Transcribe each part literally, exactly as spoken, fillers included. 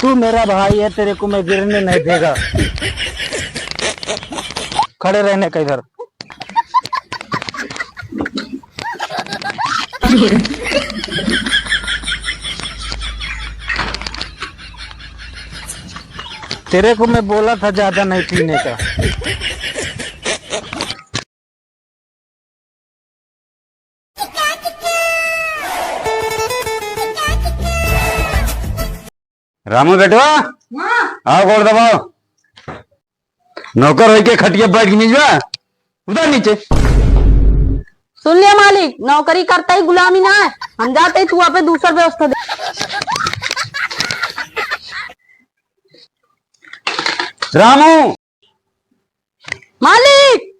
तू मेरा भाई है, तेरे को मैं गिरने नहीं देगा। खड़े रहने का इधर। तेरे को मैं बोला था ज्यादा नहीं पीने का। रामू बेटवा, हाँ। आओ गोड़ दबाओ। नौकर होई के खटिया बैठ के नीचे बा, उतर नीचे। सुन लिया मालिक, नौकरी करता ही गुलामी ना है, हम जाते ही तू वहाँ पे दूसर व्यवस्था दे। रामू, मालिक!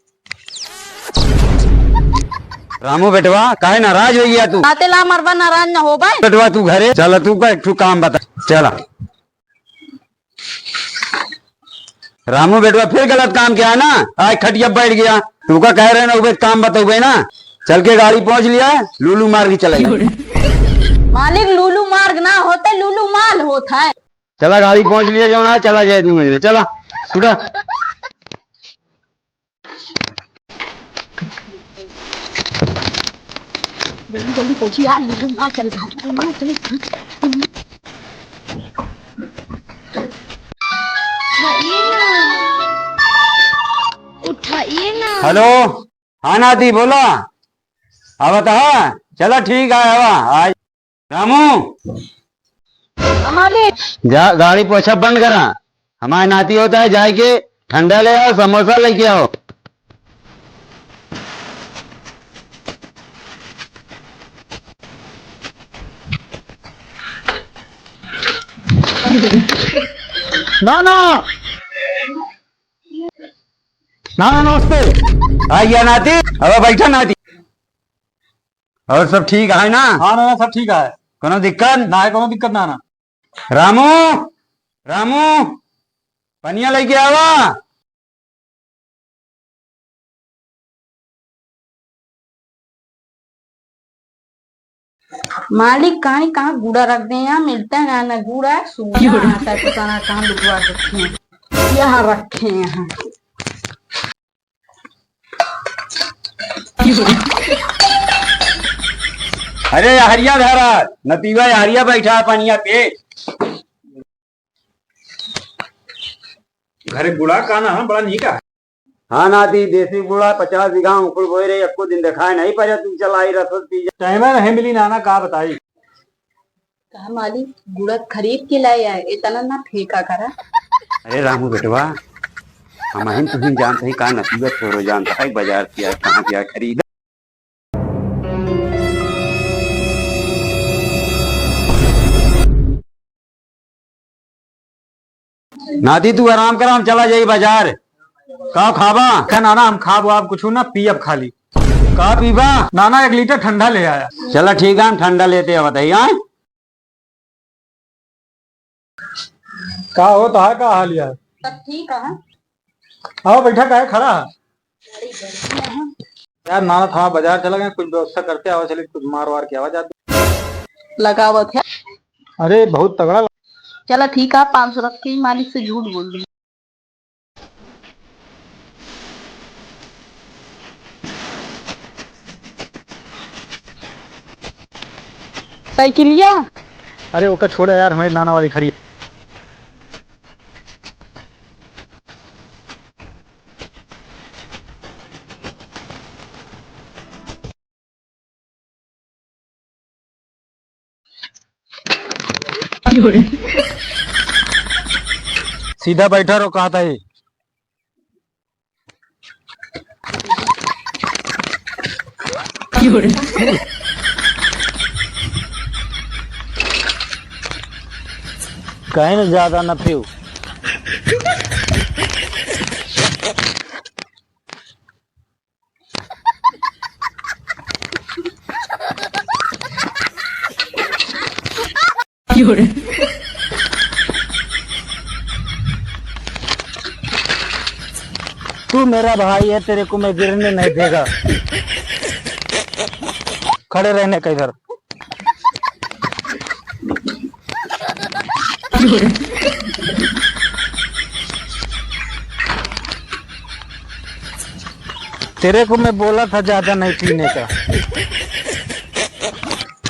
रामू बेटवा, काहे नाराज होइ गया तू? बाते ला मरबा, नाराज न होबे। बेटवा तू घरे चला, तू का एक ठो काम बता, चला। रामू बेटवा फिर गलत काम किया ना, आज खटिया बैठ गया। तू का कह रहे ना, उबे काम बतउबे ना, चल के गाड़ी पहुँच लिया, लूलू मार्ग चला गया। मालिक, लूलू मार्ग ना होते, लूलू माल होत है। चला, गाड़ी पहुँच लिया, जो ना चला जाए तू, चला, उठा। जल्दी जल्दी पहुंची यार, मेरे माँ चल रहा है, माँ चल रहा है। उठाइए ना। उठाइए ना। हेलो, हाँ नाती बोला, आवत हा, चला ठीक है, आवा आज। रामू। हाँ, मालिक। जा, गाड़ी पोछा बंद करा। हमारे नाती होता है, जाए के ठंडा ले आओ, समोसा लेके आओ। ना, ना। ना, ना, नमस्ते। आ गया नाती, अब बैठा नाती। और सब ठीक है ना? हाँ नाना, सब ठीक है। कोनो दिक्कत? ना है, कोनो दिक्कत ना ना। रामू, रामू, पनिया लेके आवा। मालिक, कहाँ, कहाँ गुड़ा रख दे हैं, यहाँ मिलता है ना, ना गुड़ा, सोना, आटा, ठिकाना कहाँ लुकवा रखे हैं, यहाँ रखे हैं। अरे हरिया धरा, नतीवा हरिया बैठा है पनिया पे। घरे गुड़ा का ना, बड़ा नीक है। हाँ नाती, देसी गुड़ा पचास बीघा उखड़ बोए रहे, एको दिन देखाए नहीं पड़े, तू चला आई रसोई पी जा। टाइम नहीं मिली नाना, का बताई। कहा मालिक, गुड़ा खरीद के लाए आए, इतना ना फेंका करा। अरे रामू बेटवा, हम अहिन तुहिन जानते ही का नतीबत छोरो जानता है, बाजार किया, कहाँ किया खरीदा। नाती तू आराम करा, हम चला जाई बाजार। का खाबा? का नाना, हम खाब वाब कुछ ना, पियब खाली। का पीबा? नाना, एक लीटर ठंडा ले आया। चला ठीक है, हम ठंडा लेते हैं, बताइए, हाँ? का होत है, का हाल यार? सब ठीक है। आओ बैठा, काहे खड़ा है? बड़ी गर्मी है। यार नाना, थोड़ा बाजार चला गया, कुछ व्यवस्था करते आवा, चले कुछ मार वार के आवा जाते। लगावत है। अरे बहुत तगड़ा। चला ठीक है, पाँच सौ रख के ही मालिक से झूठ बोल दूँ। साइकिलिया। अरे ओका छोड़ा यार, हमारे नाना वाली खड़ी है। सीधा बैठा रहो, कहता ही। कहीं ना ज्यादा ना पियो। तू मेरा भाई है, तेरे को मैं गिरने नहीं देगा। खड़े रहने का इधर। तेरे को मैं बोला था ज्यादा नहीं पीने का।